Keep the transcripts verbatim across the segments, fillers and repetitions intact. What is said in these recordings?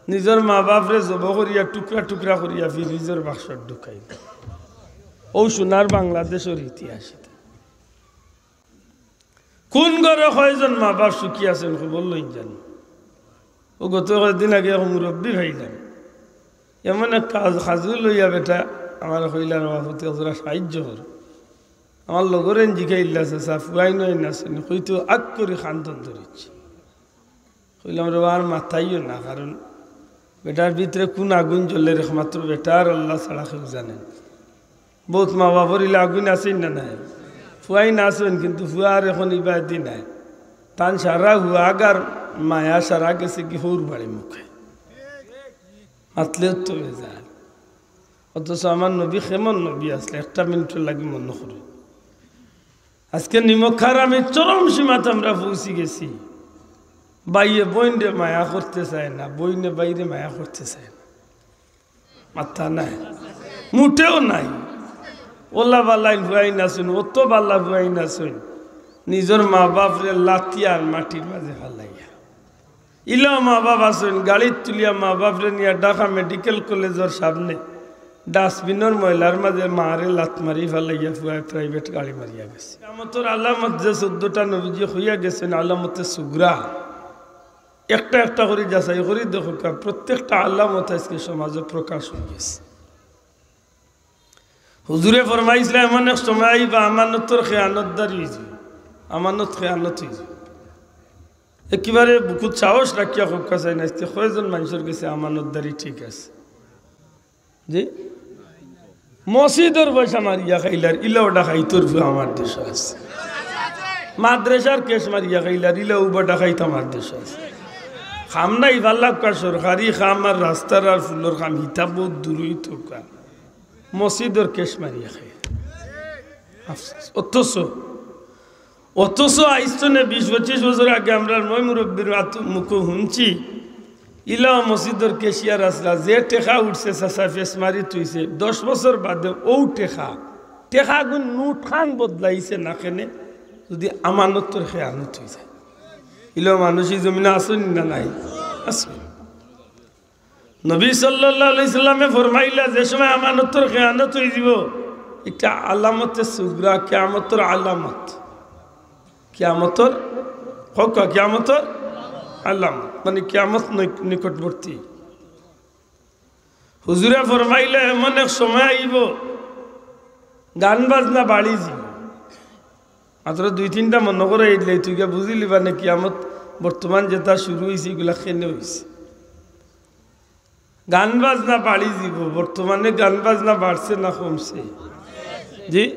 নিজর মা বাপরে জবো করিয়া টুকরা টুকরা করিয়া ফ্রিজর বাক্সত ঢুকাইল। অউ সোনার বাংলাদেশর ইতিহাস ইতা। কুন ঘরো কয়জন মা বাপ সুখী আছইন, খবর লইন জানি। অউ গত কয়দিন আগে এক মুরব্বি পাইলাম, এমন এক কাজ, কাজু লইয়া বেটা আমারে কইলা, "বাবা, ফুতি, জরা সাইয্য করো।" আমার লগরে জিকাইলা, "চাচা, ফুয়াইন অইন আছইন নি?" কইতে আগ করি কান্দন ধরিছে। কইলাম, "রে বা, আর মাতাইও না, কারণ বেটার ভিতরে কুন আগুন জ্বলের, একমাত্র বেটা আর আল্লাহ ছাড়া কেউ জানে না।" বউত মা বাপর ইলা আগুন আছইন না নাই? ফুয়াইন আছইন, কিন্তু ফুয়া আর অখন ইবাদি নাই। তান সারা হুয়াগ আর মায়া সারা গেছে গি হউর বাড়ি মুখে। মাতলেও তো বেজার। অথচ আমার নবী কেমন নবী আছলা, একটা মিনিটর লাগি মনো করি। আজকে নিমক হারামির চরম সীমাত আমরা পৌঁছি গেছি। ভাইয়ে বইনরে মায়া করতে চায় না, বইনে ভাইরে মায়া করতে চায় না। মাত্তা নাই, মুটেও নাই। অলা বালা ফুয়াইন আছইন, অত বালা ফুয়াইন আছইন, নিজর মা বাপরে লাথি আর মাটির মাঝে ফালাইয়া। ইলাও মা বাপ আছইন, গাড়িত তুলিয়া মা বাপরে নিয়া ঢাকা মেডিকেল কলেজর সামনে ডাস্টবিনর ময়লার মাঝে মারে লাথ মারি ফালাইয়া ফুয়ায় প্রাইভেট গাড়ি মারিয়া গেছে। কিয়ামতর আলামত যে চৌদ্দটা নবীজি কইয়া গেছইন, আলামতে সুগরা, একটা একটা করি যাচাই করি দেখউক্কা, প্রত্যেকটা আলামত আজকে সমাজো প্রকাশ অইগেছে। হুজুরে ফরমাইছলা, এমন এক সময় আইবা, আমানতর খেয়ানতদারি অইযিবো, আমানত খেয়ানত অইযিবো। একেবারে বুকুত সাহস রাখিয়া কউক্কা চাইন, আজকে কয়জন মানষর গেছে আমানতদারি ঠিক আছে? জি, মসজিদর পয়সা মারিয়া খাইলার, ইলাও ডাকাইতর ফুয়া আমার দেশো আছে। মাদ্রাসার ক্যাশ মারিয়া খাইলার, ইলাও উবা ডাকাইত আমার দেশো আছে। কাম নাই, ফালাউক্কা সরকারি কাম আর রাস্তার আর ফুলর কাম, হিতা বউত দূরই থউক্কা। মসজিদর ক্যাশ মারিয়া খাইলার। আফসোস। অথচ অথচ আইজ থনে বিশ পঁচিশ বছর আগে আমরার ময় মুরব্বির মাত-, মুখো হুনছি, ইলাও মসজিদর ক্যাশিয়ার আছলা, যে টেকা উঠছে চাচা ফেস মারি থইছে, দশ বছর বাদে অউ টেকা, টেকাগুন নোট খান বদলাইছে না কেনে, যুদি আমানতর খেয়ানত অইযায়। ইলাও মানুষ ই জমিনো আছইন না নাই? আছইন। নবী সাল্লাল্লাহু আলাইহি সাল্লামে ফরমাইলা, যে সময় আমানতর খেয়ানত অইযিবো, একটা আলামতে সুগরা, কিয়ামতর আলামত। কিয়ামতর, কউক্কা, কিয়ামতর আলামত, মানে কিয়ামত নৈ-, নিকটবর্তী। হুজুরে ফরমাইলা, এমন এক সময় আইবো, গান বাজনা বাড়ি যিবো। মাত্র দুই তিনটা মনো করাই দিলে, তুই গিয়া বুঝিলিবা নে কিয়ামত বর্তমান যেটা শুরু অইছে, ইগুলা কেনে অইছে। গান বাজনা বাড়ি যিবো, বর্তমানে গান বাজনা বাড়ছে না কমছে? জি,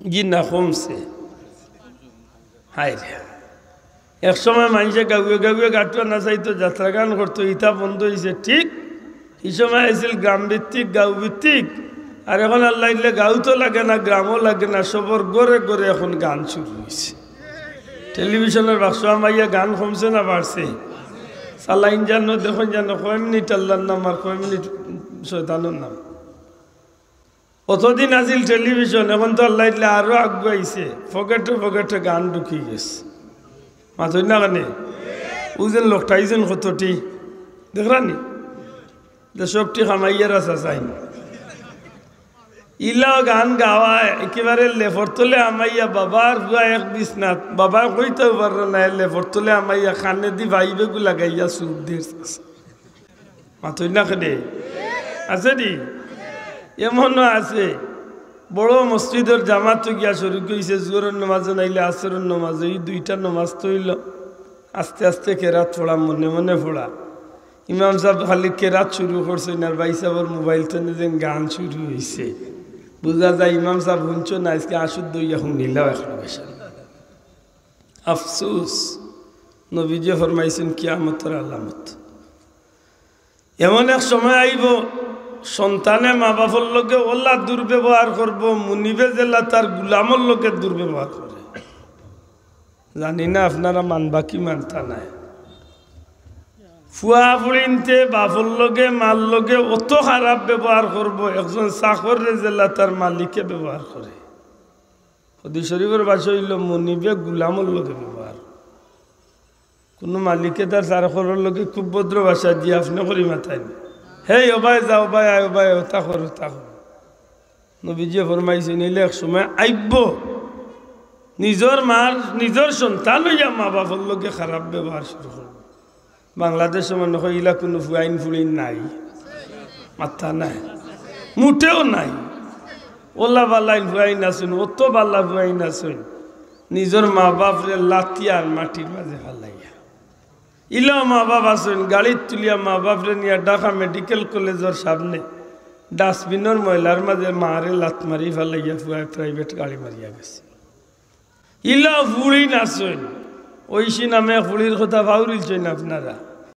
জি না কমছে। হায় রে, এক সময় মানষে গাউয়ে গাউয়ে গাটুয়া নাচাইতো, যাত্রা গান করতো, ইতা বন্ধ অইছে, ঠিক। ই সময় আছিল গ্রাম ভিত্তিক, গাঁও ভিত্তিক, আর এখন আল্লাহ দিলে গাঁও তো লাগে না, গ্রামও লাগে না, সবর ঘরে ঘরে এখন গান শুরু অইছে। টেলিভিশনর বাক্স হামাইয়া গান কমছে না বাড়ছে? চালাইন জানো, দেখইন জানো, কয় মিনিট আল্লাহর নাম আর কয় মিনিট শয়তানর নাম। অতদিন আছিল টেলিভিশন, এখন তো আল্লাহ দিলে আরো আগুয়াইছে, পকেটে পকেটে গান ঢুকি গেছে। মাতইন না কেনে? অউ যেন লোকটা, ই যেন কতটি, দেখরা নি? যে সবটি হামাইয়ার আছে চাইন। ইলাও গান গাওয়ায় একেবারে লেফর তলে হামাইয়া, বাবার ফুয়া এক বিছনাত, বাবায় কইতাও পাররা না, লেফর তলে হামাইয়া কানেদি ভাইবেগু লাগাইয়া সুর দের। মাতইন না কেনে? আছে নি? এমনও আছে, বড় মসজিদর জামাতো গিয়া শরিক অইছে, জোহরর নমাজো নাইলে আসরর নমাজো, ই দুইটা নমাজ তো অইলো। আস্তে আস্তে কেরাত পড়া, মনে মনে পড়া। ইমাম সাব খালি কেরাত শুরু করছইন, আর ভাই সাবর মোবাইল থনে যেন গান শুরু অইছে। বুঝা যায় ইমাম সাব হুনছো না, আইজকে আশুদ্ধ অইয়া হুনিলাও এখন বেশা। আফসুস, নবীজি ফরমাইছইন কিয়ামতর আলামত। এমন এক সময় আইবো, সন্তানে মা বাপর লগে অলা দুর্ব্যবহার করবো, মুনিবে যেলা তার গুলামর লগে দুর্ব্যবহার করে। জানি না আপনারা মানবা কি মানতা নায়। ফুয়া ফুড়িন্তে বাপর লগে মার লগে অত খারাপ ব্যবহার করবো, একজন চাকররে যেলা তার মালিকে ব্যবহার করে। হাদিস শরিফর ভাষা অইলো মুনিবে গুলামর লগে ব্যবহার। কুনু মালিকে তার চাকরর লগে খুব ভদ্র ভাষা দিয়া আপনি করি মাতাইন, "হেই, ও ভাই, যাও ভাই, আয় ও ভাই, ওতা কর, ওতা কর।" নবীজিয়ে ফরমাইছইন, "ইলা এক সময় আইবো, নিজর মার, নিজর সন্তান অইয়া মা বাপর লগে খারাপ ব্যবহার শুরু করবো।" বাংলাদেশো মনে কয় ইলা কুনু ফুয়াইন ফুড়িন নাই, মাত্তা নাই, মুটেও নাই। অলা বালা ফুয়াইন আছইন, অত বালা ফুয়াইন আছইন, নিজর মা বাপরে লাথি আর মাটির মাঝে ফালাইয়া। ইলা মা বাপ আছইন, গাড়িত তুলিয়া মা বাপরে নিয়া ঢাকা মেডিকেল কলেজর সামনে ডাস্টবিনর ময়লার মাঝে মারে লাথ মারি ফালাইয়া ফুয়ায় প্রাইভেট গাড়ি মারিয়া গেছে। ইলা ফুড়িন আছইন, ঐশী নামে ফুড়ির কথা পাউরিলছইন আপনারা।